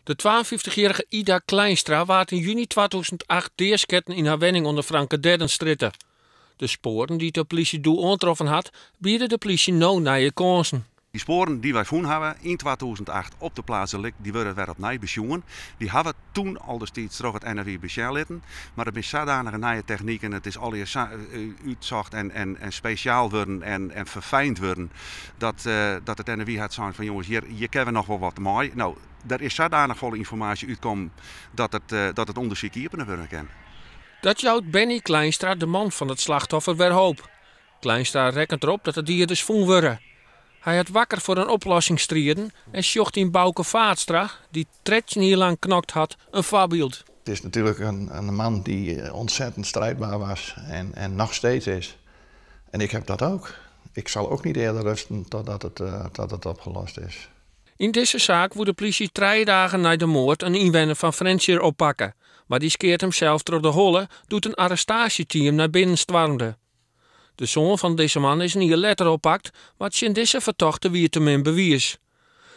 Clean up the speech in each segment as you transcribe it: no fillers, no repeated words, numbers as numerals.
De 52-jierrige Ida Klijnstra waard yn juny 2008 deasketten yn har wenning oan de Franke Deddenstrjitte. De spoaren dy't de plysje doe oantroffen hat, biede de plysje no nije kânsen. Dy spoaren dy't wy fûn hawwe yn 2008 op de plaats delict, dy wurde wer opnij besjoen. Dy hawwe toen al destiids troch it NFI besjen litten, mar der binne sadanige nije techniken, it is allegear sa útsocht en spesjaal wurden en ferfijnd wurden, dat dat it NFI hat sein fan jonges, hjir hjir kinne we noch wol wat mei. No, der is sadanich folle ynformaasje útkommen dat it dat it ûndersyk iepene wurde kin. Dat jout Benny Klijnstra, de man fan it slachtoffer, wer hoop. Klijnstra rekkenet derop dat de dieders fûn wurde. Hy hat wakker foar in oplossing striden en sjocht yn Bauke Vaatstra, dy't 13 jier lang knokt hat, in foarbyld. Het is natuurlijk een man die ontzettend strijdbaar was en nog steeds is. En ik heb dat ook. Ik zal ook niet eerder rusten totdat het opgelost is. Yn dizze saak woe de plysje trije dagen nei de moard in ynwenner fan Frjentsjer oppakke, mar dy skeat himsels troch de holle doe't in arrestaasjeteam nei binnen stoarmde. De soan fan dizze man is in jier letter oppakt, mar tsjin dizze fertochte wie te min bewiis.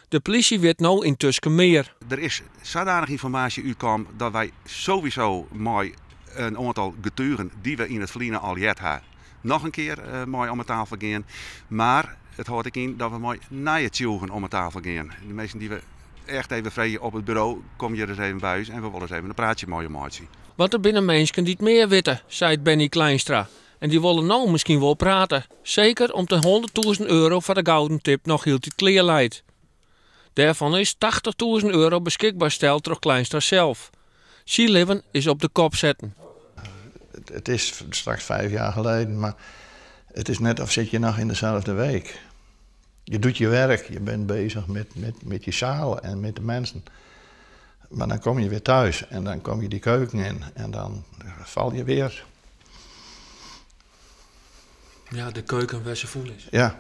De plysje wit no yntusken mear. Der is sadanich ynformaasje útkaam dat wy sowieso mei in oantal getugen dy't we yn it ferline al heard ha, noch in kear mei om 'e tafel gean. Mar it hâldt ek yn dat we mei nije tsjûgen om 'e tafel gean. De minsken dy't we echt even freegje op it buro, kom hjir ris even by ús en we wolle ris even in praatsje mei jo meitsje. Want der binne minsken dy't mear witte, seit Benny Klijnstra. En dy wolle no miskien wol prate. Seker om't de 100.000 euro foar de gouden tip noch hieltyd klear leit. Dêrfan is 80.000 euro beskikber steld troch Klijnstra sels. Syn libben is op de kop setten. Het is straks 5 jaar geleden, maar het is net of zit je nog in dezelfde week. Je doet je werk, je bent bezig met je zaal en met de mensen. Maar dan kom je weer thuis en dan kom je die keuken in en dan val je weer. Ja, de keuken wêr't se fûn is. Ja.